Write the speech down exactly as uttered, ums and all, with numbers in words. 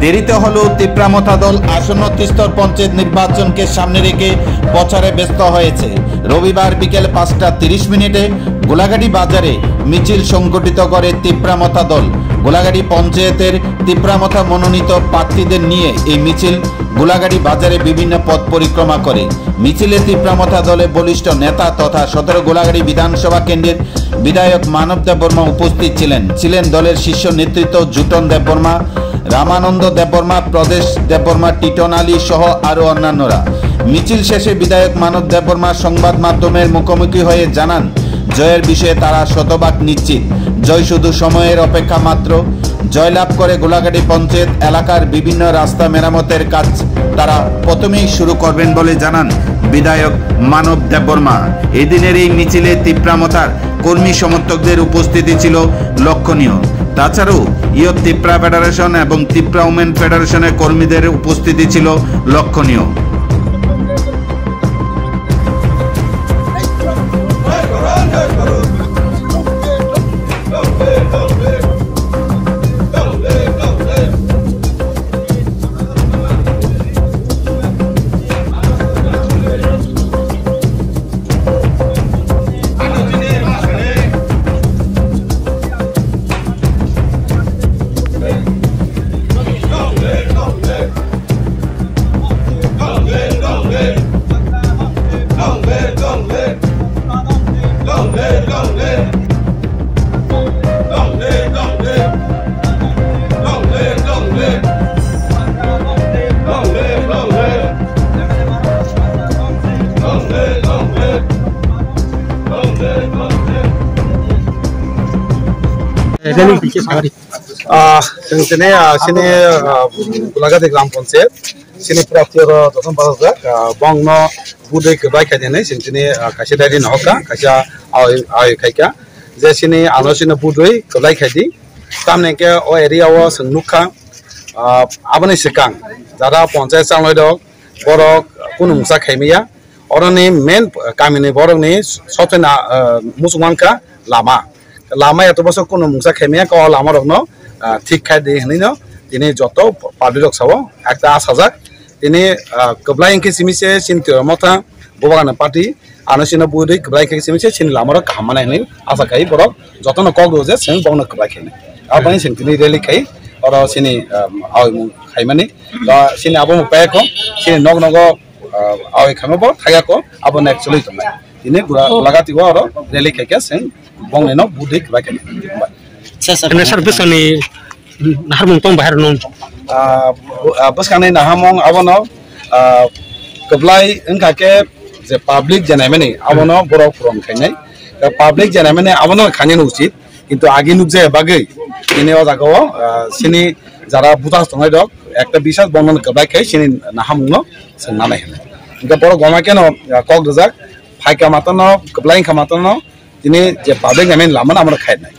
দেরিতে হলেও তিপ্রা মথা দল আসন্ন তিস্তর পঞ্চায়েত নির্বাচনকে সামনে রেখে প্রচারে ব্যস্ত হয়েছে। রবিবার বিকেল পাঁচটা তিরিশ মিনিটে গোলাঘাটি বাজারে মিছিল সংগঠিত করে তিপ্রা মথা দল। গোলাঘাটি পঞ্চায়েতের তিপ্রা মথা মনোনীত প্রার্থীদের নিয়ে এই মিছিল গোলাঘাটি বাজারে বিভিন্ন পথ পরিক্রমা করে। মিছিলে তিপ্রা মথা দলে বলিষ্ঠ নেতা তথা সতেরো গোলাঘাটি বিধানসভা কেন্দ্রের বিধায়ক মানব দেববর্মা উপস্থিত ছিলেন। ছিলেন দলের শীর্ষ নেতৃত্ব জুটন দেববর্মা, রামানন্দ দেববর্মা, প্রদেশ দেববর্মা, টিটন আলী সহ আরও অন্যান্যরা। মিছিল শেষে বিধায়ক মানব দেববর্মা সংবাদ মাধ্যমের মুখোমুখি হয়ে জানান, জয়ের বিষয়ে তারা শতভাগ নিশ্চিত। জয় শুধু সময়ের অপেক্ষা মাত্র। জয়লাভ করে গোলাঘাটি পঞ্চায়েত এলাকার বিভিন্ন রাস্তা মেরামতের কাজ তারা প্রথমেই শুরু করবেন বলে জানান বিধায়ক মানব দেববর্মা। এদিনের এই মিছিলে তিপ্রা মথার কর্মী সমর্থকদের উপস্থিতি ছিল লক্ষণীয়। তাছাড়াও ইয়ত তিপ্রা ফেডারেশন এবং তিপ্রা উমেন ফেডারেশনের কর্মীদের উপস্থিতি ছিল লক্ষণীয়। Ah, chwng tini, ah, chini, ah, Gulagati Gram Panchayat, chini prapti oro jotono bachajak, ah, bongno budui kwbai khaidi hinwi chwng tini, ah, kaisa diary no hokha, kaisa awi, awi khaikha, je chini ano chini budui kwbai khaidi, tamni hwnkhe o area o chwng nukha, ah, aboni swkang jara panchayat changlai rok, borok kunu mungsa khaimaya, oroni main kamini borokni sobse na, ah, muchung mankha lama. Lama eto bosor kunu mungsa khaimaya, kok o lama rokno, ah, thik khai di hinwi no tini joto public rok sao ekta asajak. Tini, ah, kwplai hinkhe simi se chini Tipra Motha Bubagra ni party ano chini budui kwplai hinkhe simi se chini lama rok kaham manai hinwi asa khai borok jotono kok rw je chwng bokno kwplai khainai. Aboni chwng tini rally khai oro chini, ah, awi mung khaimani. Da chini abo mung payakho chini nok nogo, ah, awi khamo bo thayakho abo next choli tongnai. Tini gura lagati o oro rally khai khe chwng bongni no budui kwplai khainai. Sir, sir. Ene sir, bwsani naharmung tong bahar nung. Ah, bu-, ah, bwskangni naharmung abono, ah, kwplai wngkha khe je public je naimani abono borok puron khainai. Da public je naimani abono khainani uchit. Kintu agi nukjaya bagwi tini o jaga o, ah, chini jara butas tongnai rok ekta bisas bongno kwplai khai chini naharmung no chwng nanai hinwi. Hingkhe borok goma kheno, ah, kok rijak, phaikha matano kwplai wngkha matano, tini je public naimani lama no amoro khainai.